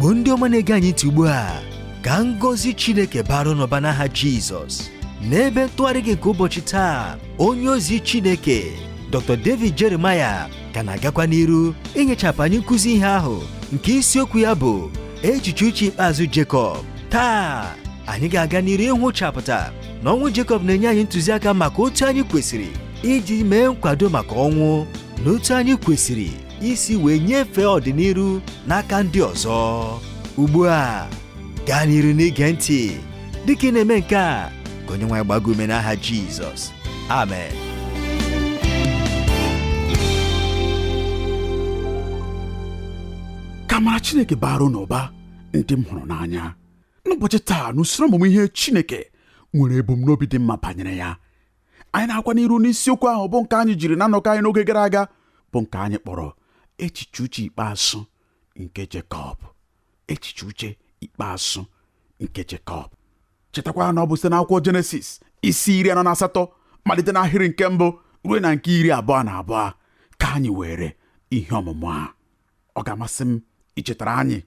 Igbo ndị ọma na-ege anyị ntị ugbu a, ka ngọzi Chineke bara unu ụba n'aha Jizọs. N'ebe ntụgharị gị nke ụbọchị taa, onye ozi Chineke Dr. David Jeremiah ka na-agakwa n'iru inyechapụ anyị nkụzi ihe ahụ nke isiokwu ya bụ echiche uche ikpeazụ Jekọb. Taa anyị ga-aga n'iru ịhụchapụta na ọnwụ Jekọb na-enye anyị ntụziaka maka otu anyị kwesịrị iji mee nkwado maka ọnwụ na otu anyị kwesịrị isi wee nyefee ọdịnihu n'aka ndị ọzọ. Ugbu a gaa n'iru n'ige ntị dịka ị na-eme nke a, ka Onyenwe anyị gbaa gị ume n'aha Jizọs. Amen. Ka amara Chineke bara unu ụba, ndị m hụrụ n'anya. N'ụbọchị taa, n'usoro ọmụmụ ihe Chineke nwere ebumnobi dị mma banyere ya. Anyị na-agakwa n'iru n'isiokwu ahụ bụ nke anyị jiri na nnọkọ anyị n'oge gara aga, bụ nke anyị kpọrọ echiche uche ikpeazụ nke Jekọb. Echiche uche ikpeazụ nke Jekọb. Chetakwa na ọ bụ site n'akwụkwọ Jenesis isi 48, malite n'ahịrị nke mbụ ruo na nke 22 ka anyị were ihe ọmụmụ a. Ọ ga-amasị m ichetara anyị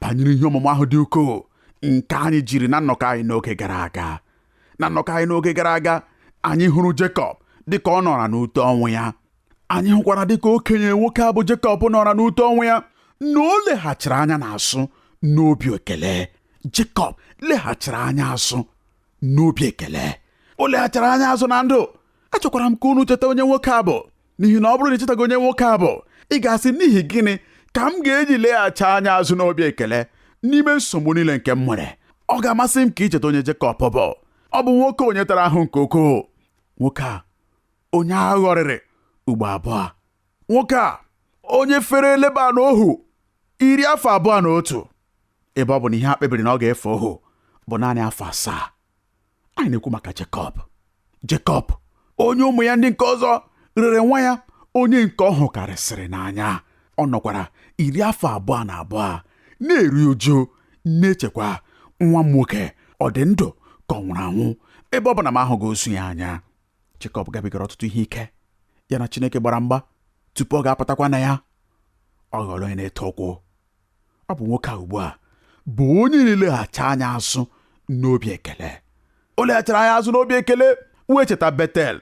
banyere ihe ọmụmụ ahụ dị ukwuu nke anyị jiri na nnọkọ anyị n'oge gara aga. Na nnọkọ anyị n'oge gara aga, anyị hụrụ Jekọb dịka ọ nọra n'ute ọnwụ ya. Anyị hụkwara dịka okenye nwoke a bụ Jekọb nọra n'ute ọnwụ ya na o leghachiri anya n'azụ n'obi ekele. Jekọb leghachiri anya azụ n'obi ekele. O leghachiri anya azụ na ndụ. Achọkwara m ka unu cheta onye nwoke a bụ, n'ihi na ọ bụrụ na ị chetaghị onye nwoke a bụ, ị ga-asị, n'ihi gịnị ka m ga-eji leghachi anya azụ n'obi ekele n'ime nsogbu niile nke m nwere? Ọ ga-amasị m ka ị cheta onye Jekọb bụ. Ọ bụ nwoke onye tara ahụ nke ukwuu, nwoke a onye a ghọrịrị ugbo abụọ, nwoke a onye fere Leban ohu iri afọ abụọ na otu, ebe ọ bụ na ihe a kpebiri na ọ ga-efe ohu bụ naanị afọ 7. Anyị na-ekwu maka Jekọb. Jekọb onye ụmụ ya ndị nke ọzọ rere nwa ya onye nke ọ hụkarịsịrị n'anya. Ọ nọkwara iri afọ abụọ na abụọ na-eri uju, na-echekwa, nwa m nwoke ọ dị ndụ ka ọ nwụrụ anwụ, ebe ọ bụ na m ahụghị ozu ya anya. Jekọb gabigara ọtụtụ ihe ike. Ya na Chineke gbara mgba tupu ọ ga-apụtakwa na ya. Ọ ghọrọ onye na-ete ụkwụ. Ọ bụ nwoke a ugbu a bụ onye na-eleghachi anya azụ n'obi ekele. O leghachara anya azụ n'obi ekele wee cheta Betel.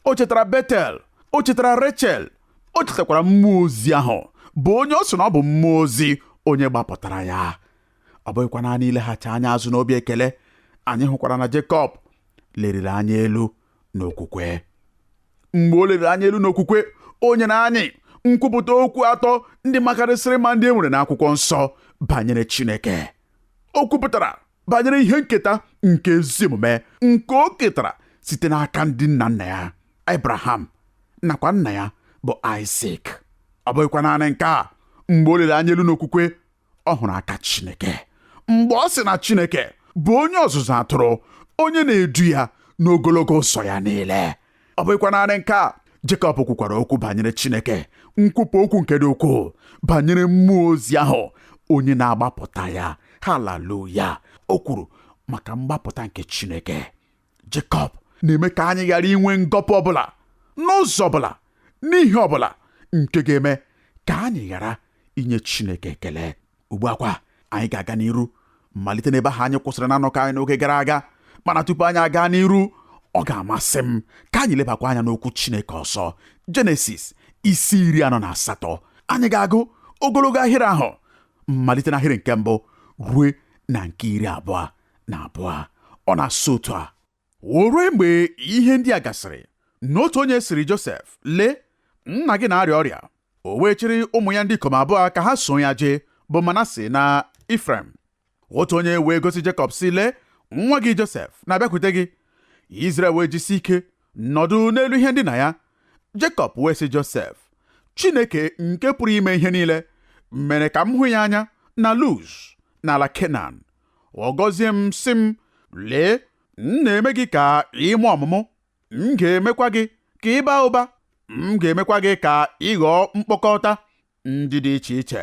O chetara Betel, o chetara Rechel, o chetakwara mmụọ ozi ahụ bụ onye ọ sị na ọ bụ mmụọ ozi onye gbapụtara ya. Ọ bụghịkwa naanị ileghachi anya azụ n'obi ekele, anyị hụkwara na Jekọb leriri anya elu n'okwukwe. Mgbe o leriri anya elu n'okwukwe, o nyere anyị nkwupụta okwu atọ ndị makarịsịrị mma ndị e nwere n'akwụkwọ nsọ banyere Chineke. O kwupụtara banyere ihe nketa nke ezi omume nke o ketara site n'aka ndị nna nna ya Abraham nakwa nna ya bụ Aịzik. Ọ bụghịkwa naanị nke a, mgbe o lere anya elu n'okwukwe, ọ hụrụ aka Chineke. Mgbe ọ sị na Chineke bụ onye ọzụzụ atụrụ, onye na-edu ya n'ogologo ụzọ ya niile. Ọ bụghịkwa naanị nke a, Jekọb kwukwara okwu banyere Chineke, nkwupụ okwu nke dị ukwuu banyere mmụọ ozi ahụ onye na-agbapụta ya. Haleluya! O kwuru maka mgbapụta nke Chineke. Jekọb na-eme ka anyị ghara inwe ngọpụ ọbụla n'ụzọ ọbụla n'ihe ọbụla nke ga-eme ka anyị ghara inye Chineke ekele. Ugbu a kwa anyị ga-aga n'iru malite n'ebe ahụ anyị kwụsịrị na nnọkọ anyị n'oge gara aga. Mana tupu anyị aga n'iru, ọ ga-amasị m ka anyị lebakwa anya n'okwu Chineke ọzọ. Jenesis isi 48, anyị ga-agụ ogologo ahịrị ahụ malite n'ahịrị nke mbụ rue na nke 22. Ọ na-asị otu a: O rue mgbe ihe ndị a gasịrị, na otu onye sịrị Josef, lee, nna gị na-arịa ọrịa. O wee chịrị ụmụ ya ndị ikom abụọ ka ha so ya jee, bụ Manase na Ifrem. Otu onye wee gosi Jekọb sị, lee, nwa gị Josef na-abịakwute gị. Izrel wee jisi ike nọdụ n'elu ihe ndina ya. Jekọb wee sị Josef, Chineke nke pụrụ ime ihe niile mere ka m hụ ya anya na Luz n'ala Kenan. Ọ gọzie m sị m, lee, m na-eme gị ka ị mụọ ọmụmụ, m ga-emekwa gị ka ị baa ụba, m ga-emekwa gị ka ị ghọọ mkpokọta ndị dị iche iche,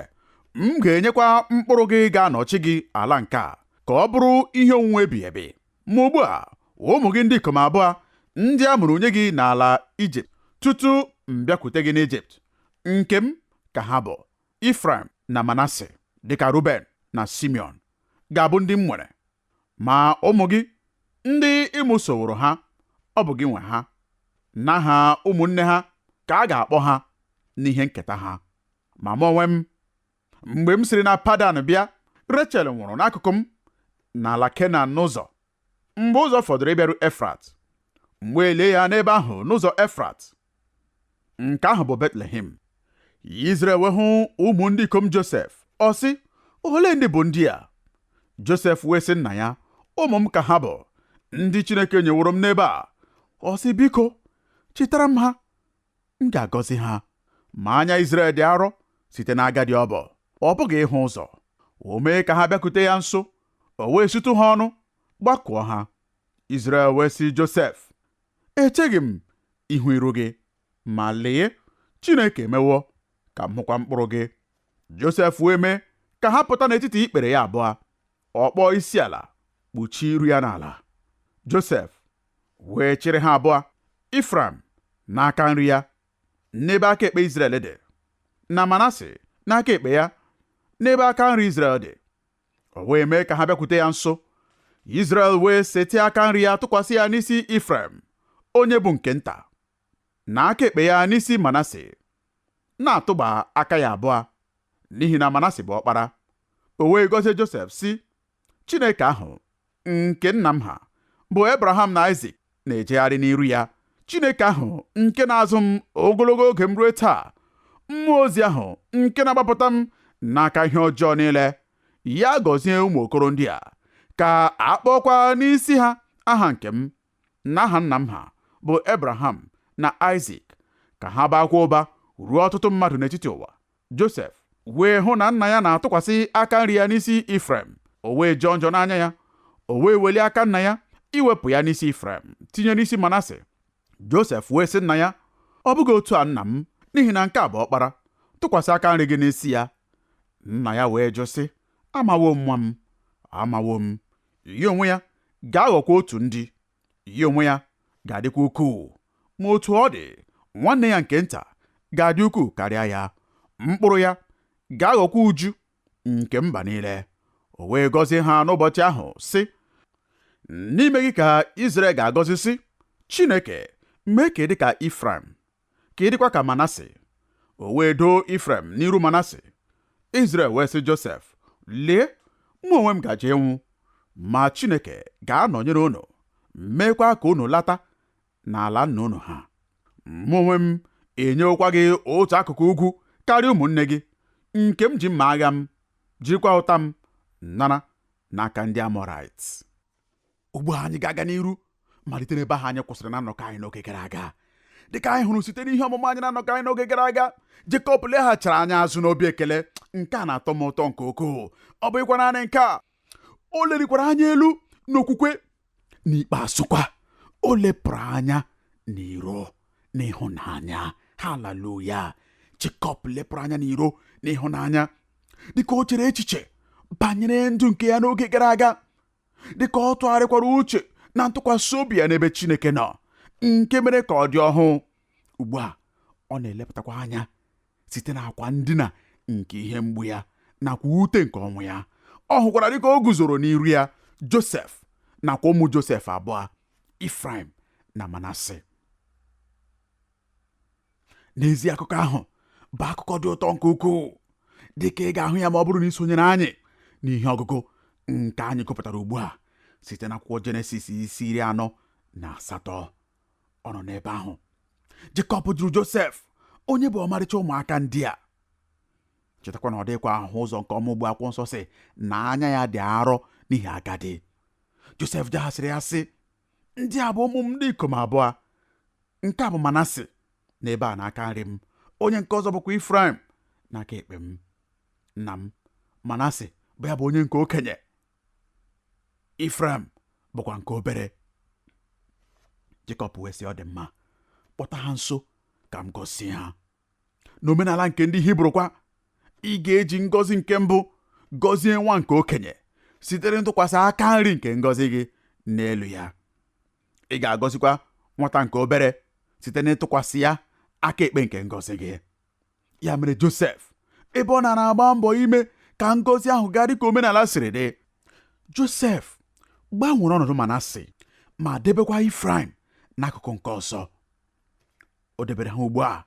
m ga-enyekwa mkpụrụ gị ga-anọchi gị ala nke a ka ọ bụrụ ihe onwunwe ebighị ebi. Ma ugbu a, ụmụ gị ndị ikom abụọ ndị a mụrụ nye gị n'ala Ijipt tutu m bịakwute gị n'Ijipt, nke m ka ha bụ, Ifrem na Manase, dịka Ruben na Simeon ga-abụ ndị m nwere. Ma ụmụ gị ndị ị mụsoworo ha, ọ bụ gị nwe ha. N'aha ụmụnne ha ka a ga-akpọ ha n'ihe nketa ha. Ma mụ onwe m, mgbe m siri na Padan bịa, Rechel nwụrụ n'akụkụ m n'ala Kenan n'ụzọ, mgbe ụzọ fọdụrụ ịbịaru Efrat. M wee lie ya n'ebe ahụ n'ụzọ Efrat, nke ahụ bụ Betlehem. Izrel wee hụ ụmụ ndị ikom Josef, ọ sị, olee ndị bụ ndị a? Josef wee sị nna ya, ụmụ m ka ha bụ, ndị Chineke nyeworo m n'ebe a. Ọ sị, biko, chịtara m ha, m ga-agọzi ha. Ma anya Izrel dị arọ site n'agadi ọ bụ, ọ pụghị ịhụ ụzọ. O mee ka ha bịakute ya nso, o wee sutu ha ọnụ, gbakụọ ha. Izrel wee sị Josef, echeghị m ihu iru gị, ma lee, Chineke emewo ka m hụkwa mkpụrụ gị. Josef wee mee ka ha pụta n'etiti ikpere ya abụọ, ọ kpọọ isi ala, kpuchie iru ya n'ala. Josef wee chịrị ha abụọ, Ifrem n'aka nri ya n'ebe aka ekpe Izrel dị, na Manase n'aka ekpe ya n'ebe aka nri Izrel dị. O wee mee ka ha bịakwute ya nso. Izrel wee setịa aka nri ya tụkwasị ya n'isi Ifrem, onye bụ nke nta, na aka ekpe ya n'isi Manase, na-atụba aka ya abụọ, n'ihi na Manase bụ ọkpara. O wee gọzie Josef sị, Chineke ahụ nke nna m ha bụ Abraham na Isaac na-ejegharị n'iru ya, Chineke ahụ nke na-azụ m ogologo oge m ruo taa, mmụọ ozi ahụ nke na-agbapụta m n'aka ihe ọjọọ niile, ya gọzie ụmụ okoro ndị a, ka a kpọkwa n'isi ha aha nke m na aha nna m ha bụ Abraham na Isaac, ka ha baakwa ụba ruo ọtụtụ mmadụ n'etiti ụwa. Josef wee hụ na nna ya na-atụkwasị aka nri ya n'isi Ifrem, o wee jọọ njọ n'anya ya, o wee welie aka nna ya iwepụ ya n'isi Ifrem tinye n'isi Manase. Josef wee sị nna ya, ọ bụghị otu a nna m, n'ihi na nke a bụ ọkpara, tụkwasị aka nri gị n'isi ya. Nna ya wee jụ sị, amawo m nwa m, amawo m, ya onwe ya ga-aghọkwa otu ndị, ya onwe ya ga-adịkwa ukwuu, ma otu ọ dị, nwanne ya nke nta ga-adị ukwuu karịa ya, mkpụrụ ya ga-aghọkwa uju nke mba niile. O wee gọzie ha n'ụbọchị ahụ sị, n'ime gị ka Izrel ga-agọzi sị, Chineke mee ka ị dị ka Ifrem, ka ị dịkwa ka Manase. O wee doo Ifrem n'iru Manase. Izrel wee sị Josef, lee, mụ onwe m gaje ịnwụ, ma Chineke ga-anọnyere unu, meekwa ka unu lata n'ala nna unu ha. Mụ onwe m enyewokwa gị otu akụkụ ugwu karịa ụmụnne gị, nke m ji mma agha m, jirikwa ụta m nara n'aka ndị Amọrait. Ugbu a anyị ga-aga n'iru malite n'ebe ahụ anyị kwụsịrị na nnọkọ anyị n'oge gara aga. Dịka anyị hụrụ site n'ihe ọmụmụ anyị na nnọkọ anyị n'oge gara aga, Jekọb leghachara anya azụ n'obi ekele. Nke a na-atọ m ụtọ nke ukwuu. Ọ bụghịkwa naanị nke a, o lelikwara anya elu n'okwukwe. N'ikpeazụkwa, o lepụrụ anya n'iro n'ịhụnanya. Haleluya! Jekọb lepụrụ anya n'iro n'ịhụnanya dịka o chere echiche banyere ndụ nke ya n'oge gara aga, dịka ọ tụgharịkwara uche na ntụkwasị obi ya n'ebe Chineke nọ, nke mere ka ọ dị ọhụụ. Ugbu a ọ na-elepụtakwa anya site n'akwa ndina nke ihe mgbu ya nakwa ute nke ọnwụ ya. Ọ hụkwara dịka o guzoro n'iru ya Josef nakwa ụmụ Josef abụọ, Ifraim na Manase. N'ezie, akụkọ ahụ bụ akụkọ dị ụtọ nke ukwuu, dịka ị ga-ahụ ya ma ọ bụrụ na ị sonyere anyị n'ihe ọgụgụ nke anyị gụpụtara ugbu a site n'akwụkwọ Jenesis isi 48. Ọ nọ n'ebe ahụ, Jekọb jụrụ Josef onye bụ ọmarịcha ụmụaka ndị a. Chetakwa na ọ dịkwa ahụ ụzọ nke ọma ugbu akwụkwọ nsọ sị na anya ya dị arọ n'ihi agadi. Josef jaghasịrị ya sị, ndị a bụ ụmụ m ndị ikom abụọ, nke a bụ Manase n'ebe a n'aka nri m, onye nke ọzọ bụkwa Ifraim n'aka ekpe m. Nna m, Manase bụ ya bụ onye nke okenye, Ifraim bụkwa nke obere. Jekọb wee sị, ọ dị mma, kpọta ha nso ka m gọzie ha. N'omenala nke ndị Hibru kwa, ị ga-eji ngọzi nke mbụ gọzie nwa nke okenye sitere ntụkwasị aka nri nke ngọzi gị n'elu ya. Ị ga-agọzikwa nwata nke obere site n'ịtụkwasị ya aka ekpe nke ngọzi gị. Ya mere Josef, ebe ọ nara agba mbọ ime Ka ngọzi ahụ gaa dịka omenala siri dị. Josef gbanwere ọnọdụ Manase ma debekwa Ifraim n'akụkụ nke ọzọ. O debere ha ugbu a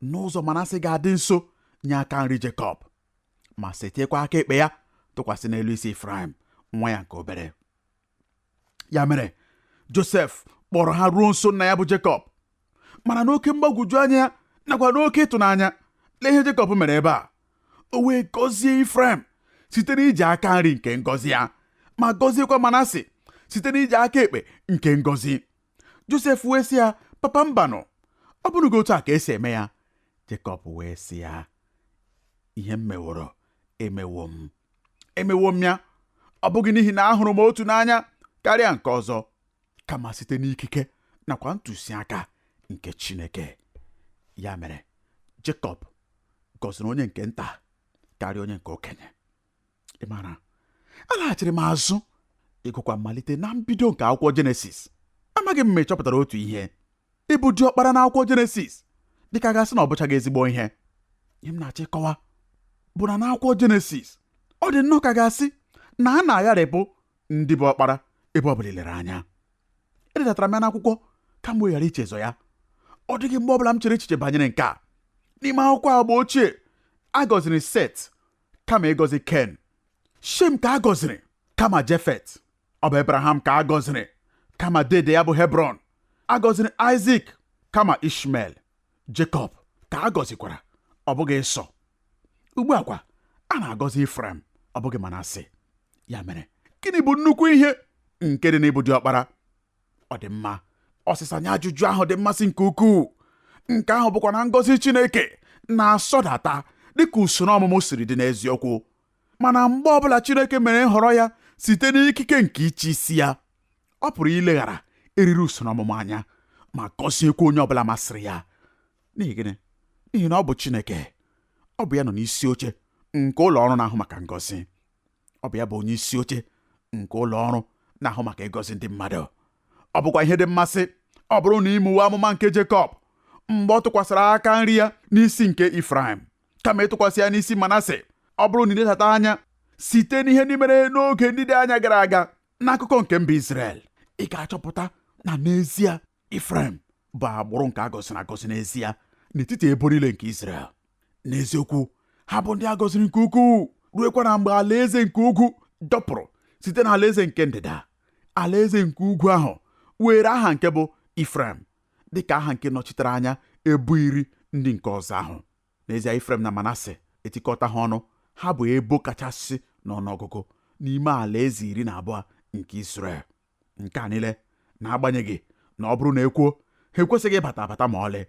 n'ụzọ Manase ga-adị nso nye aka nri Jekọb, ma setiekwa aka ekpe ya tụkwasị n'elu isi Ifraim nwa ya nke obere. Ya mere Josef kpọrọ ha ruo nso nna ya bụ Jekọb, mana n'oke mgbagwoju anya ya nakwa n'oke ịtụnanya, lee ihe Jekọb mere ebe a. O wee gọzie Ifraim site n'iji aka nri nke ngọzi ya, ma gọziekwa Manase site n'iji aka ekpe nke ngọzi. Josef wee sị ya, papa mbanụ, ọ bụrụgo otu a ka esi eme ya. Jekọb wee sị ya, ihe m meworo emewo m, emewo m ya, ọ bụghị n'ihi na ahụrụ m otu n'anya karịa nke ọzọ, kama site n'ikike nakwa ntụziaka nke Chineke. Ya mere Jekọb gọziri onye nke nta karịa onye nke okenye. Ị maara, alaghachiri m azụ ịgụkwa mmalite na mbido nke akwụkwọ Jenesis. Amaghị m ma ị chọpụtara otu ihe. Ịbụ diọkpara n'akwụkwọ Jenesis dịka gasị na ọ bụchaghị ezigbo ihe. Ihe m na-achọ ịkọwa bụ na n'akwụkwọ Jenesis, ọ dị nnọọ ka gasị na a na-agharịpụ ndị bụ ọkpara ebe ọ bụla ilere anya. Ededatara m ya n'akwụkwọ ka m wee ghara ichezọ ya. Ọ dịghị mgbe ọbụla m chere echiche banyere nke a. N'ime akwụkwọ agba ochie, a gọziri Set kama ịgọzi Ken. Shem ka a gọziri kama Jefet. Ọ bụ Abraham ka a gọziri kama dede ya bụ Hebron. A gọziri Isaac kama Ishmael. Jekọb ka a gọzikwara, ọ bụghị Ịsọ. Ugbu a kwa, a na-agọzi Ifrem, ọ bụghị Manase. Ya mere, gịnị bụ nnukwu ihe nke dị n'ịbụ diọkpara? Ọ dị mma, ọsịsa nye ajụjụ ahụ dị mmasị nke ukwuu. Nke ahụ bụkwa na ngọzi Chineke na-asọdata dịka usoro ọmụmụ siri dị n'eziokwu. Mana mgbe ọbụla Chineke mere nhọrọ ya site n'ikike nke ịchị isi ya, ọ pụrụ ileghara eriri usoro ọmụmụ anya ma gọziekwa onye ọbụla masịrị ya. N'ihi gịnị? N'ihi na ọ bụ Chineke. Ọ bụ ya nọ n'isi oche nke ụlọ ọrụ na-ahụ maka ngọzi. Ọ bụ ya bụ onye isi oche nke ụlọ ọrụ na-ahụ maka ịgọzi ndị mmadụ. Ọ bụkwa ihe dị mmasị ọ bụrụ na ịmụwe amụma nke Jekọb mgbe ọ tụkwasịrị aka nri ya n'isi nke Ifraim kama ịtụkwasị ya n'isi Manase. Ọ bụrụ na iledata anya site n'ihe ndị mere n'oge ndị dị anya gara aga n'akụkọ nke mba Izrel, ị ga-achọpụta na n'ezie Ifraim bụ agbụrụ nke a gọziri agọzi n'ezie n'etiti ebo niile nke Izrel. N'eziokwu, ha bụ ndị a gọziri nke ukwuu, ruekwa na mgbe alaeze nke ugwu dọpụrụ site na alaeze nke ndịda, alaeze nke ugwu ahụ were aha nke bụ Ifrem dịka aha nke nọchitere anya ebo iri ndị nke ọzọ ahụ. N'ezie, Ifrem na Manase etikọta ha ọnụ, ha bụ ebo kachasị n'ọnụọgụgụ n'ime alaeze 12 nke Izrel. Nke a niile na-agbanyeghị na ọ bụrụ na ekwuo, ha ekwesịghị ịbata abata ma ọlị.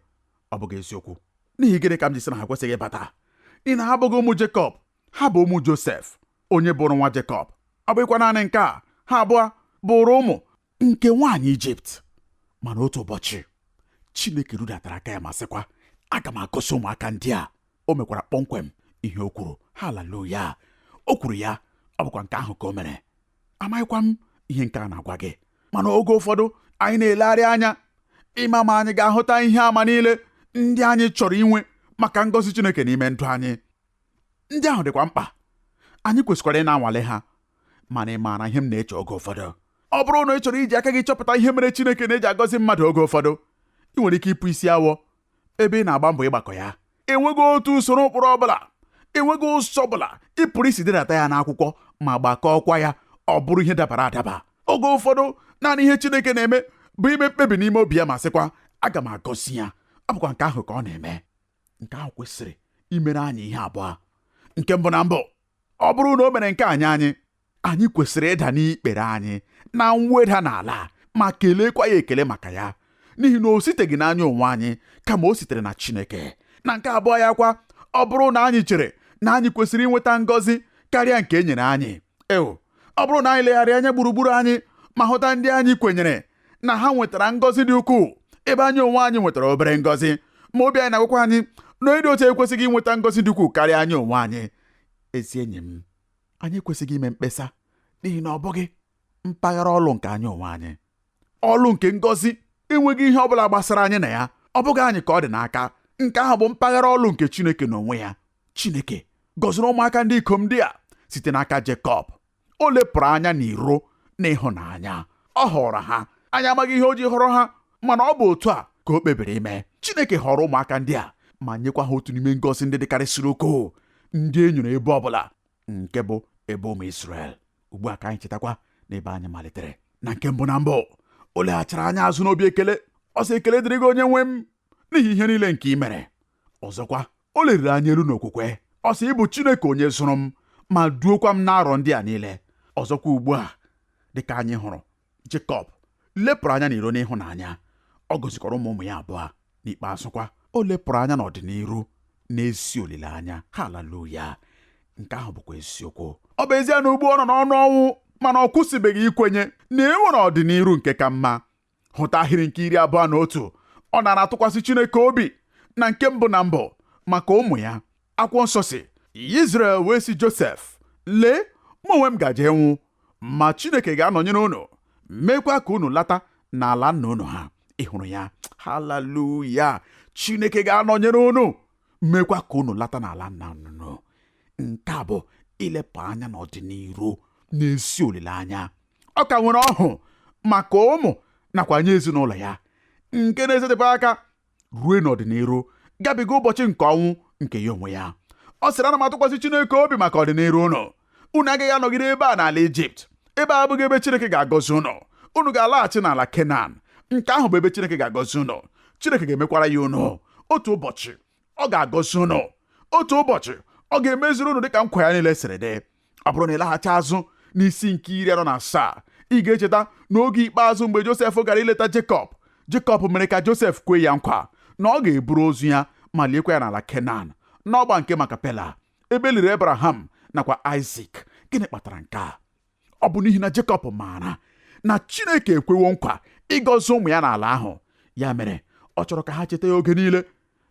Ọ bụghị eziokwu. N'ihi gịnị ka m ji sị na ha ekwesịghị ịbata? N'ihi na ha abụghị ụmụ Jekọb, ha bụ ụmụ Josef, onye bụrụ nwa Jekọb. Ọ bụghịkwa naanị nke a, ha abụọ bụrụ ụmụ nke nwaanyị Ijipt. Mana otu ụbọchị, Chineke rudatara aka ya ma sịkwa, aga m agọzi ụmụaka ndị a. O mekwara kpọmkwem ihe o kwuru. Haleluya! O kwuru ya, ọ bụkwa nke ahụ ka o mere. Amaghịkwa m ihe nke a na-agwa gị, mana oge ụfọdụ anyị na-elegharị anya ịma ma anyị ga-ahụta ihe ama niile ndị anyị chọrọ inwe maka ngọzi Chineke n'ime ndụ anyị. Ndị ahụ dịkwa mkpa, anyị kwesịkwara ị na-anwale ha. Mana ị maara ihe m na-eche oge ụfọdụ? Ọ bụrụ na ị chọrọ iji aka gị chọpụta ihe mere Chineke na-eji agọzi mmadụ oge ụfọdụ, ị nwere ike ịpụ isi awọ ebe ị na-agba mbọ ịgbakọ ya. Enweghị otu usoro ụkpụrụ ọbụla, enweghị ụzọ ọbụla ị pụrụ isi dedata ya n'akwụkwọ ma gbakọọkwa ya ọ bụrụ ihe dabara adaba. Oge ụfọdụ naanị ihe Chineke na-eme bụ ime mkpebi n'ime obi ya ma sịkwa, aga m agọzi ya. Ọ bụkwa nke ahụ ka ọ na-eme. Nke ahụ kwesịrị imere anyị ihe abụọ. Nke mbụ na mbụ, ọ bụrụ na o mere nke anyị anyị kwesịrị ịda n'ikpere anyị na mweda n'ala ma keleekwa ya ekele maka ya, n'ihi na o siteghị n'anya onwe anyị, kama o sitere na Chineke. Na nke abụọ ya kwa, ọ bụrụ na anyị chere na anyị kwesịrị inweta ngọzi karịa nke e nyere anyị, eo, ọ bụrụ na anyị legharịa anya gburugburu anyị ma hụta ndị anyị kwenyere na ha nwetara ngọzi dị ukwuu ebe anyị onwe anyị nwetara obere ngọzi, ma obi anyị na-agwakwa anyị na onye dị otu ekwesịghị inweta ngọzi dị ukwuu karịa anyị onwe anyị, ezi enyi m, anyị ekwesịghị ime mkpesa, n'ihi na ọ bụghị mpaghara ọlụ nke anyị onwe anyị. Ọlụ nke ngọzi enweghị ihe ọbụla gbasara anyị na ya, ọ bụghị anyị ka ọ dị n'aka. Nke ahụ bụ mpaghara ọlụ nke Chineke n'onwe ya. Chineke Gọziri ụmụaka ndị ikom ndị a site n'aka Jekọb. O lepụrụ anya n'iro na ịhụnanya. Ọ họrọ ha. Anyị amaghị ihe o ji họrọ ha, mana ọ bụ otu a ka o kpebiri ime. Chineke họrọ ụmụaka ndị a ma nyekwa ha otu n'ime ngọzi ndị dịkarịsịrị ukwuu ndị e nyere ebo ọbụla, nke bụ ebo ụmụ Izrel. Ugbu a ka anyị chetakwa n'ebe anyị malitere. Na nke mbụ na mbụ, o leghachara anya azụ n'obi ekele. Ọ sị, ekele dịrị gị onye nwe m n'ihi ihe niile nke ị mere. Ọzọkwa, o leriri anya elu n'okwukwe. Ọ sị, ị bụ Chineke onye zụrụ m ma duokwa m n'arọ ndị a niile. Ọzọkwa ugbu a, dịka anyị hụrụ, Jekọb lepụrụ anya n'iro n'ịhụnanya. Ọ gọzikwara ụmụ ụmụ ya abụọ. N'ikpeazụkwa, o lepụrụ anya n'ọdịnihu n'ezi olileanya. Haleluya! Nke ahụ bụkwa eziokwu. Ọ bụ ezie na ugbu ọ nọ n'ọnụ ọnwụ, mana ọ kwụsịbeghị ikwenye na e nwere ọdịnihu nke ka mma. Hụta ahịrị nke 21. Ọ nara atụkwasị Chineke obi na nke mbụ na mbụ maka ụmụ ya. Akwụkwọ nsọ si, Izrel wee sị Josef, lee, mụ onwe m gaje ịnwụ, ma Chineke ga-anọnyere unu, meekwa ka unu lata n'ala nna unu ha. Ị hụrụ ya? Haleluya! Chineke ga-anọnyere unu, meekwa ka unu lata n'ala nna unu. Nke a bụ ilepụ anya n'ọdịnihu n'ezi olileanya. Ọ ka nwere ọhụ maka ụmụ nakwa nye ezinụlọ ya nke na-esetịpụ aka ruo n'ọdịnihu, gabiga ụbọchị nke ọnwụ nke ya onwe ya. Ọ sịrị, ana m atụkwasị Chineke obi maka ọdịnihu unu. Unu agaghị anọgide ebe a n'ala Ijipt. Ebe a abụghị ebe Chineke ga-agọzi unu. Unu ga-alaghachi n'ala Kenan. Nke ahụ bụ ebe Chineke ga-agọzi unu. Chineke ga-emekwara ya unu. Otu ụbọchị ọ ga-agọzi unu. Otu ụbọchị ọ ga-emezuru unu dịka nkwa ya niile siri dị. Ọ bụrụ na ị laghachi azụ n'isi nke 47, ị ga-echeta n'oge ikpeazụ mgbe Josef gara ileta Jekọb, Jekọb mere ka Josef kwee ya nkwa na ọ ga-eburu ozu ya ma liekwa ya n'ala Kenan, n'ọgba nke Makapela, ebe e liri Abraham nakwa Isaac. Gịnị kpatara nke a? Ọ bụ n'ihi na Jekọb maara na Chineke ekwewo nkwa ịgọzi ụmụ ya n'ala ahụ. Ya mere ọ chọrọ ka ha cheta ya oge niile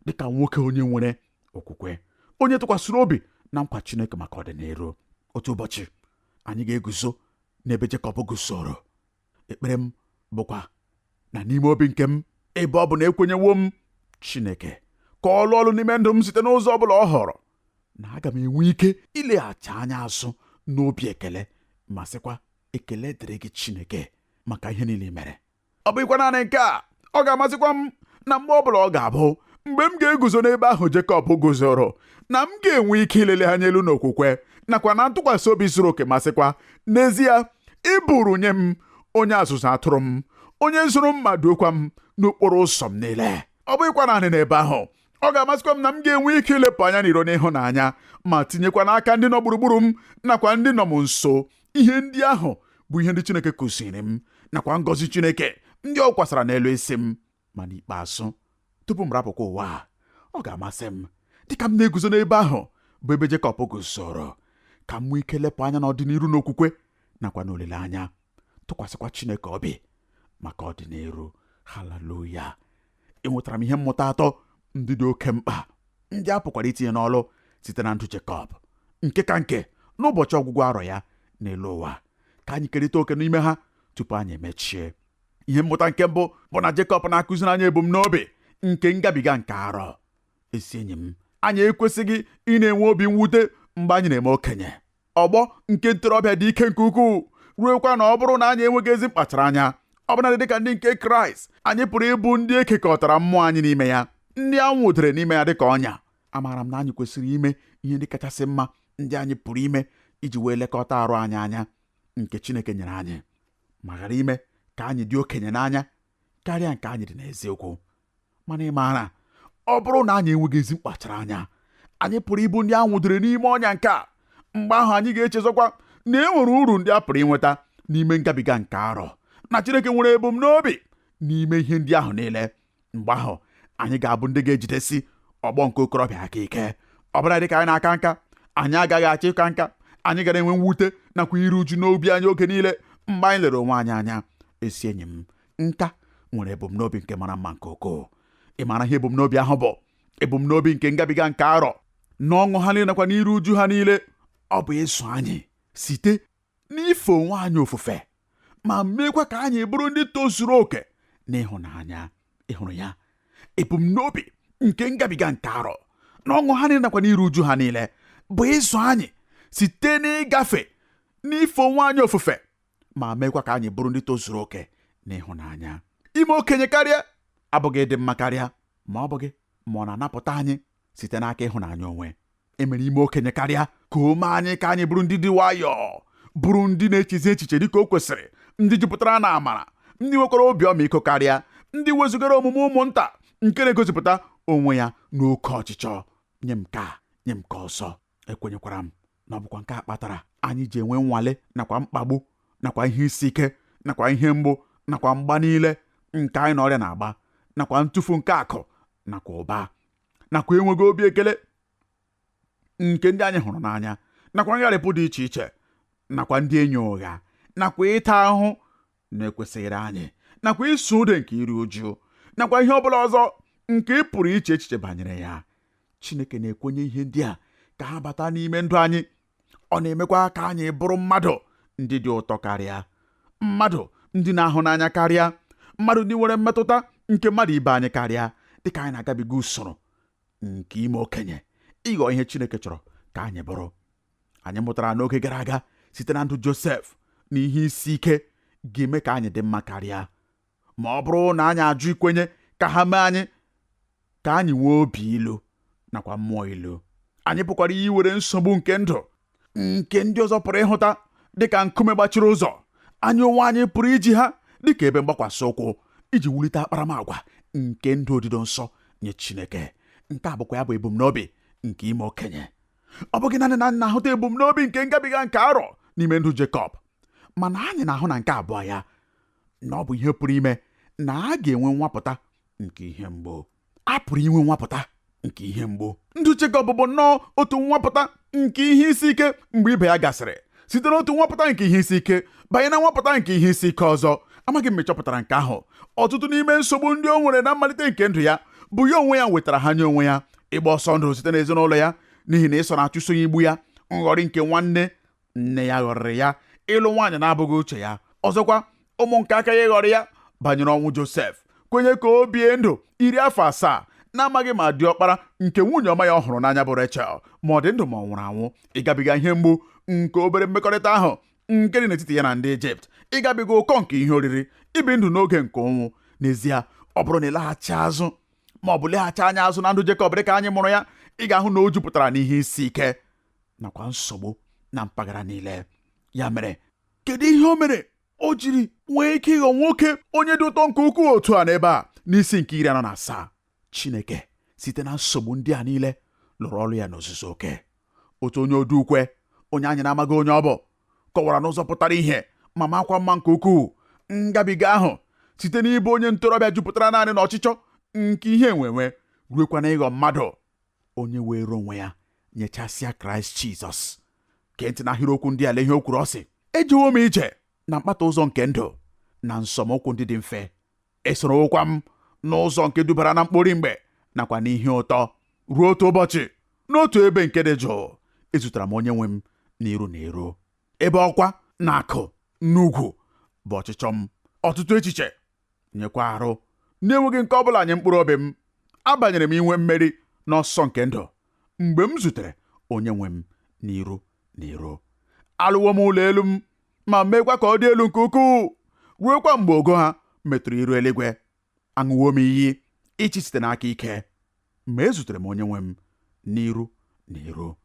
dịka nwoke onye nwere okwukwe, onye tụkwasịrị obi na nkwa Chineke maka ọdịnihu. Otu ụbọchị anyị ga-eguzo n'ebe Jekọb guzoro. Ekpere m bụkwa na n'ime obi nke m, ebe ọ bụ na ekwenyewo m Chineke ka ọ lụọ ọlụ n'ime ndụ m site n'ụzọ ọ bụla ọ họrọ, na aga m enwe ike ileghachi anya azụ n'obi ekele ma sịkwa, ekele dịrị gị Chineke maka ihe niile i mere. Ọ bụghịkwa naanị nke a, ọ ga-amasịkwa m na mgbe ọbụla ọ ga-abụ mgbe m ga-eguzo n'ebe ahụ Jekọb guzoro, na m ga-enwe ike ilele anya elu n'okwukwe nakwa na ntụkwasị obi zuru oke ma sịkwa, n'ezie ị bụrụ nye m onye azụzụ atụrụ m, onye zụrụ m ma duokwa m n'okporo ụzọ m niile. Ọ bụghịkwa naanị n'ebe ahụ, ọ ga-amasịkwa m na m ga-enwe ike ilepụ anya n'iro n'ịhụnanya ma tinyekwa n'aka ndị nọ gburugburu m nakwa ndị nọ m nso ihe ndị ahụ bụ ihe ndị Chineke kụziri m nakwa ngọzi Chineke ndị ọ kwasara n'elu isi m. Ma n'ikpeazụ, tupu m rapụkwa ụwa a, ọ ga-amasị m dịka m na-eguzo n'ebe ahụ bụ ebe Jekọb guzoro, ka m nwee ike lepụ anya n'ọdịnihu n'okwukwe nakwa n'olileanya, tụkwasịkwa Chineke obi maka ọdịnihu. Haleluya! Enwetara m ihe mmụta atọ ndị dị oke mkpa ndị a pụkwara itinye n'ọlụ site na ndụ Jekọb, nke ka nke n'ụbọchị ọgwụgwụ arọ ya n'elu ụwa. Ka anyị kerịta oke n'ime ha tupu anyị emechie. Ihe mmụta nke mbụ bụ na Jekọb na-akụziri anyị ebumnobi nke ngabiga nke arọ. Ezi enyi m, anyị ekwesịghị ị na-enwe obi mwute mgbe anyị na-eme okenye. Ọgbọ nke ntorobịa dị ike nke ukwuu, ruekwa na ọ bụrụ na anyị enweghị ezi mkpachara anya, ọbụnadị dịka ndị nke Kraịst, anyị pụrụ ịbụ ndị ekekọtara mmụọ anyị n'ime ya, ndị a nwụdere n'ime ya dịka ọnya. Amaara m na anyị kwesịrị ime ihe ndị kachasị mma ndị anyị pụrụ ime iji wee lekọta arụ anyị anya nke Chineke nyere anyị, ma ghara ime ka anyị dị okenye n'anya karịa nke anyị dị n'eziokwu. Mana ị maara, ọ bụrụ na anyị enweghị ezi mkpachara anya, anyị pụrụ ịbụ ndị a nwụdere n'ime ọnya nke a. Mgbe ahụ anyị ga-echezọkwa na e nwere uru ndị a pụrụ inweta n'ime ngabiga nke arọ, na Chineke nwere ebumnobi n'ime ihe ndị ahụ niile. Mgbe ahụ anyị ga-abụ ndị ga-ejidesi ọgbọ nke okorobịa aka ike. Ọbụla dịka anyị na-aka nka, anyị agaghị achọ ịka nka. Anyị gara enwe mwute nakwa iru uju n'obi anyị oge niile mgbe anyị lere onwe anyị anya. Ezi enyi m, nka nwere ebumnobi nke mara mma nke ukwuu. Ị maara ihe ebumnobi ahụ bụ? Ebumnobi nke ngabiga nke arọ na ọṅụ ha niile nakwa n'iru uju ha niile, ọ bụ ịzụ anyị site n'ife onwe anyị ofufe ma meekwa ka anyị bụrụ ndị tozuru oke n'ịhụnanya. Ị hụrụ ya? Ebumnobi nke ngabiga nke arọ na ọṅụ ha niile nakwa n'iru uju ha niile bụ ịzụ anyị site n'ịgafe n'ife onwe anyị ofufe ma meekwa ka anyị bụrụ ndị tozuru oke n'ịhụnanya. Ime okenye karịa abụghị ịdị mma karịa, ma ọ bụghị ma ọ na-anapụta anyị site n'aka ịhụnanya onwe. E mere ime okenye karịa ka o mee anyị ka anyị bụrụ ndị dị nwayọọ, bụrụ ndị na-echezi echiche dịka o kwesịrị, ndị jupụtara na amara, ndị nwekwara obi ọmịiko karịa, ndị wezugara omume ụmụnta nke na-egosipụta onwe ya n'oke ọchịchọ. Nye m nke a, nye m nke ọzọ. Ekwenyekwara m na ọ bụkwa nke a kpatara anyị ji enwe nnwale nakwa mkpagbu nakwa ihe isi ike nakwa ihe mgbu nakwa mgba niile nke anyị na ọrịa na-agba nakwa ntụfu nke akụ nakwa ụba nakwa enweghị obi ekele nke ndị anyị hụrụ n'anya nakwa ngharịpụ dị iche iche nakwa ndị enyi ụgha nakwa ịta ahụhụ na-ekwesịghịrị anyị nakwa ịsụ ude nke iru uju nakwa ihe ọ bụla ọzọ nke ị pụrụ iche echiche banyere ya. Chineke na-ekwenye ihe ndị a ka ha bata n'ime ndụ anyị. Ọ na-emekwa ka anyị bụrụ mmadụ ndị dị ụtọ karịa, mmadụ ndị na-ahụ n'anya karịa, mmadụ ndị nwere mmetụta nke mmadụ ibe anyị karịa, dịka anyị na-agabiga usoro nke ime okenye, ịghọ ihe Chineke chọrọ ka anyị bụrụ. Anyị mụtara n'oge gara aga site na ndụ Josef na ihe isi ike ga-eme ka anyị dị mma karịa ma ọ bụrụ na anyị ajụ ikwenye ka ha mee anyị ka anyị nwee obi ilu nakwa mmụọ ilu. Anyị pụkwara iwere nsogbu nke ndụ nke ndị ọzọ pụrụ ịhụta dịka nkume gbachiri ụzọ. Anyị onwe anyị pụrụ iji ha dịka ebe mgbakwasị ụkwụ iji wulite akparamagwa nke ndụ odido nsọ nye Chineke. Nke a bụkwa ya bụ ebumnobi nke ime okenye. Ọ bụghị naanị na anyị na-ahụta ebumnobi nke ngabiga nke arọ n'ime ndụ Jekọb, mana anyị na-ahụ na nke abụọ ya na ọ bụ ihe pụrụ ime na a ga-enwe nwapụta nke ihe mgbu. A pụrụ inwe nwapụta nke ihe mgbu. Ndụ Jekọb bụ nnọọ otu nwapụta nke ihe isi ike mgbe ibe ya gasịrị, site n'otu nwapụta nke ihe isi ike banye na nwapụta nke ihe isi ike ọzọ. Amaghị m ma ị chọpụtara nke ahụ. Ọtụtụ n'ime nsogbu ndị o nwere na mmalite nke ndụ ya bụ ya onwe ya wetara ha nye onwe ya. Ịgba ọsọ ndụ site n'ezinụlọ ya n'ihi na Ịsọ na-achụso ya igbu ya, nghọrị nke nwanne nne ya ghọrịrị ya, ịlụ nwaanyị na-abụghị uche ya, ọzọkwa ụmụ nke aka ya ịghọrị ya banyere ọnwụ Josef, kwenye ka o bie ndụ 70 na-amaghị ma diọkpara nke nwunye ọma ya ọ hụrụ n'anya bụ Rechel ma ọ dị ndụ ma ọ nwụrụ anwụ, ịgabiga ihe mgbu nke obere mmekọrịta ahụ nke dị n'etiti ya na ndị Ijipt, ịgabiga ụkọ nke ihe oriri, ibi ndụ n'oge nke ụnwụ. N'ezie, ọ bụrụ na ị laghachi azụ ma ọ bụ leghachi anya azụ na ndụ Jekọb dịka anyị mụrụ ya, ị ga-ahụ na o jupụtara n'ihe isi ike nakwa nsogbu na mpaghara niile. Ya mere, kedu ihe o mere o jiri nwee ike ịghọ nwoke onye dị ụtọ nke ukwuu otu a n'ebe a n'isi nke 47? Chineke site na nsogbu ndị a niile lụrụ ọrụ ya n'ozuzu oke. Otu onye ode ukwe, onye anyị na-amaghị onye ọ bụ, kọwara n'ụzọ pụtara ihe ma makwa mma nke ukwuu ngabiga ahụ site n'ịbụ onye ntorobịa jupụtara naanị n'ọchịchọ nke ihe enwenwe ruekwa na ịghọ mmadụ onye were onwe ya nyechasịa Kraịst Jizọs. Gee ntị n'ahịrịokwu ndị a, lee ihe o kwuru. Ọ sị, ejewo m ije na mkpata ụzọ nke ndụ na nsọmụkwụ ndị dị mfe, esorowokwa m n'ụzọ nke dubara na mkpori mgbe nakwa n'ihe ụtọ, ruo otu ụbọchị n'otu ebe nke dị jụụ ezutere m onye nwe m n'iru na iru, ebe ọkwa na akụ n'ugwu bụ ọchịchọ m, ọtụtụ echiche nyekwa arụ na-enweghị nke ọ bụla nye mkpụrụ obi m. Abanyere m inwe mmeri n'ọsọ nke ndụ mgbe m zutere onye nwe m n'iru na iru. Alụwo m ụlọ elu m ma meekwa ka ọ dị elu nke ukwuu, ruokwa mgbe ogo ha metụrụ iru eluigwe. Aṅụwo m iyi ịchị site n'aka ike, ma ezutere m onye nwe m n'iru na iru.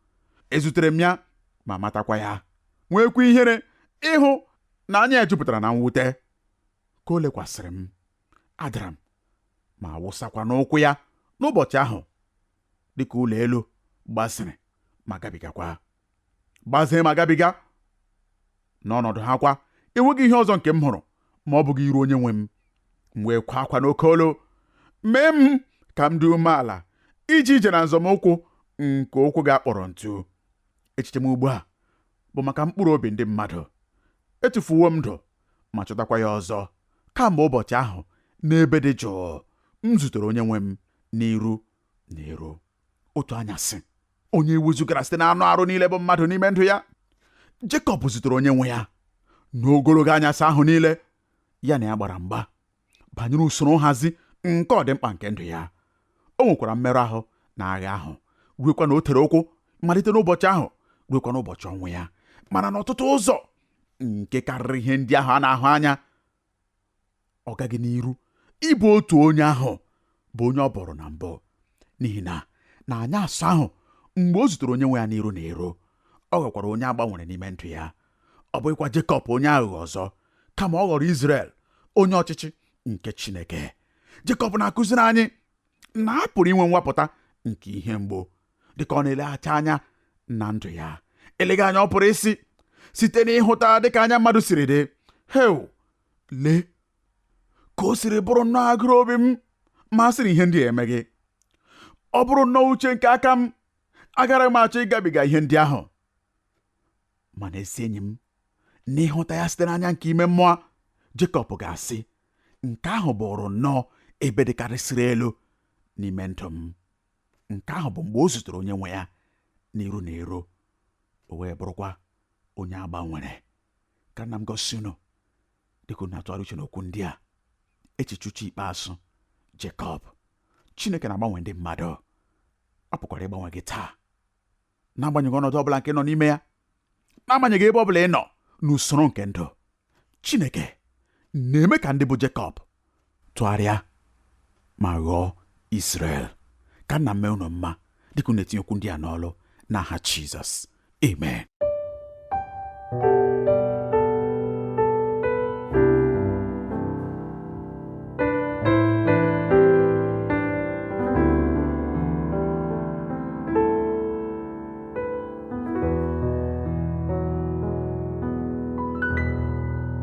Ezutere m ya ma matakwa ya, nwekwa ihere ịhụ na anya ya jupụtara na mwute. Ka o lekwasịrị m, adara m ma wụsakwa n'ụkwụ ya n'ụbọchị ahụ dịka ụlọ elu gbaziri ma gabigakwa, gbazee ma gabiga. N'ọnọdụ ha kwa, enweghị ihe ọzọ nke m hụrụ ma ọ bụghị iru onye nwe m. M wee kwa akwa n'oke olu, mee m ka m dị umeala ije ije na nzọmụkwụ nke ụkwụ gị akpọrọ ntu. Echiche m ugbu a bụ maka mkpụrụ obi ndị mmadụ. Etufuwo m ndụ ma chọtakwa ya ọzọ kamgbe ụbọchị ahụ n'ebe dị jụụ m zutere onye nwe m n'iru na iru. Otu anyasị, onye wezugara site n'anụ arụ niile bụ mmadụ n'ime ndụ ya, Jekọb zutere onye nwe ya. N'ogologo anyasị ahụ niile, ya na ya gbara mgba banyere usoro nhazi nke ọdịmkpa nke ndụ ya. O nwekwara mmerụ ahụ na agha ahụ, ruekwa na o tere ụkwụ Malite n'ụbọchị ahụ ruokwa n'ụbọchị ọnwụ ya. Mana n'ọtụtụ ụzọ nke karịrị ihe ndị ahụ a na-ahụ anya, ọ gaghị n'iru ịbụ otu onye ahụ bụ onye ọ bụrụ na mbụ, n'ihi na na anyasụ ahụ mgbe o zutere onye nwe ya n'iru na iru, ọ ghọkwara onye a gbanwere n'ime ndụ ya. Ọ bụghịkwa Jekọb onye aghụghọ ọzọ, kama ọ ghọrọ Izrel, onye ọchịchị nke Chineke. Jekọb na-akụziri anyị na a pụrụ inwe nwapụta nke ihe mgbu dịka ọ na-eleghachi anya na ndụ ya. Eleghị anya ọ pụrụ ịsị site n'ịhụta dịka anya mmadụ siri dị, heu, lee ka o siri bụrụ nnọọ agụrụ obi m ma a sịrị ihe ndị a emeghị. Ọ bụrụ nnọọ uche nke aka m, agara m achọ ịgabiga ihe ndị ahụ. Mana ezi enyi m, n'ịhụta ya site n'anya nke ime mmụọ, Jekọb ga-asị, nke ahụ bụrụ nnọọ ebe dịkarịsịrị elu n'ime ndụ m. Nke ahụ bụ mgbe o zutere onye nwe ya n'iru na iru, o wee bụrụkwa onye a gbanwere. Ka nna m gosi unu dịka unu na-atụgharị uche n'okwu ndị a. Echiche uche ikpeazụ Jekọb: Chineke na-agbanwe ndị mmadụ. Ọ pụkwara ịgbanwe gị taa, n'agbanyeghị ọnọdụ ọbụla nke nọ n'ime ya, n'agbanyeghị ebe ọbụla ị nọ n'usoro nke ndụ. Chineke na-eme ka ndị bụ Jekọb tụgharịa ma ghọọ Izrel. Ka nna m mee unu mma dịka unu na-etinye okwu ndị a n'ọlụ n'aha Jizọs, amen.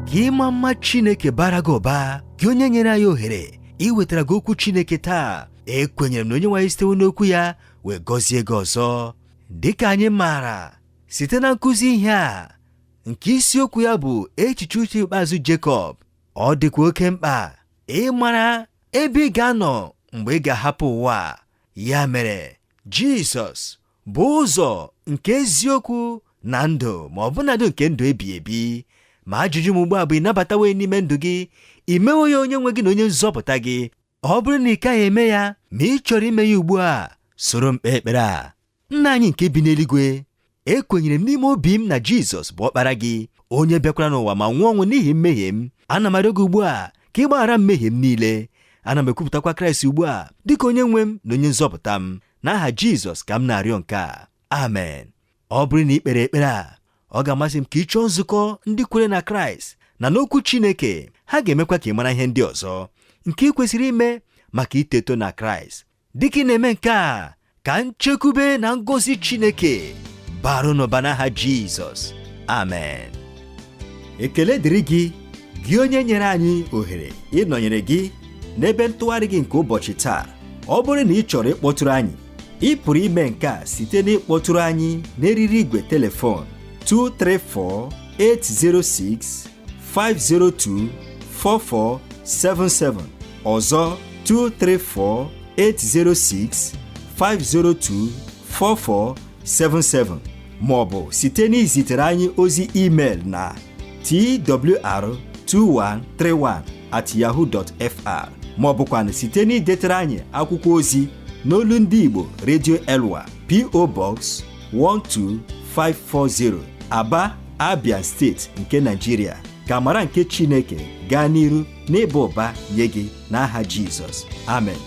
Ka ịma mma Chineke bara gị ụba, gị onye nyere anyị ohere iwetara gị okwu Chineke taa. Ekwenyere m na onye nwe anyị sitewo n'okwu ya wee gọzie gị ọzọ. Dịka anyị maara site na nkụzi ihe a nke isiokwu ya bụ echiche uche ikpeazụ Jekọb, ọ dịkwa oke mkpa ịmara ebe ị ga-anọ mgbe ị ga-ahapụ ụwa. Ya mere, Jizọs bụ ụzọ nke eziokwu na ndụ, ma ọbụnadụ nke ndụ ebi ebi. Ma ajụjụ m ugbu a bụ, ị nabatawo ya n'ime ndụ gị? I mewo ya onye nwe gị na onye nzọpụta gị? Ọ bụrụ na ị kaghị eme ya, ma ị chọrọ ime ya ugbu a, soro m kpee ekpere a. Nna anyị nke bi n'eluigwe, ekwenyere m n'ime obi m na Jizọs bụ ọkpara gị, onye bịakwara n'ụwa ma nwụọ ọnwụ n'ihi mmehie m. Ana m arịọ gị ugbu a ka ị gbaghara mmehie m niile. Ana m ekwupụtakwa Kraịst ugbu a dịka onye nwe m na onye nzọpụta m. N'aha Jizọs ka m na-arịọ nke a, amen. Ọ bụrụ na ị kpere ekpere a, ọ ga-amasị m ka ị chọọ nzukọ ndị kwere na Kraịst na n'okwu Chineke. Ha ga-emekwa ka ị mara ihe ndị ọzọ nke ị kwesịrị ime maka ito eto na Kraịst. Dịka ị na-eme nke a, ka nchekwube na ngọzi Chineke bara unu ụba n'aha Jizọs, amen. Ekele dịrị gị, gị onye nyere anyị ohere ịnọnyere gị n'ebe ntụgharị gị nke ụbọchị taa. Ọ bụrụ na ị chọrọ ịkpọtụrụ anyị, ị pụrụ ime nke a site n'ịkpọtụrụ anyị n'eriri igwe telefon 234 806 502 4477, ọzọ 234 806 502 4477, ma ọ bụ site n'izitere anyị ozi email na twr2131@yahoo.fr, ma ọ bụkwanụ site n'idetere anyị akwụkwọ ozi n'olu ndị Igbo, Radio Elwa, P.O. Box 12540, Aba, Abia Steeti nke Nigeria. Ka amara nke Chineke gaa n'iru n'ịba ụba nye gị n'aha Jizọs, amen.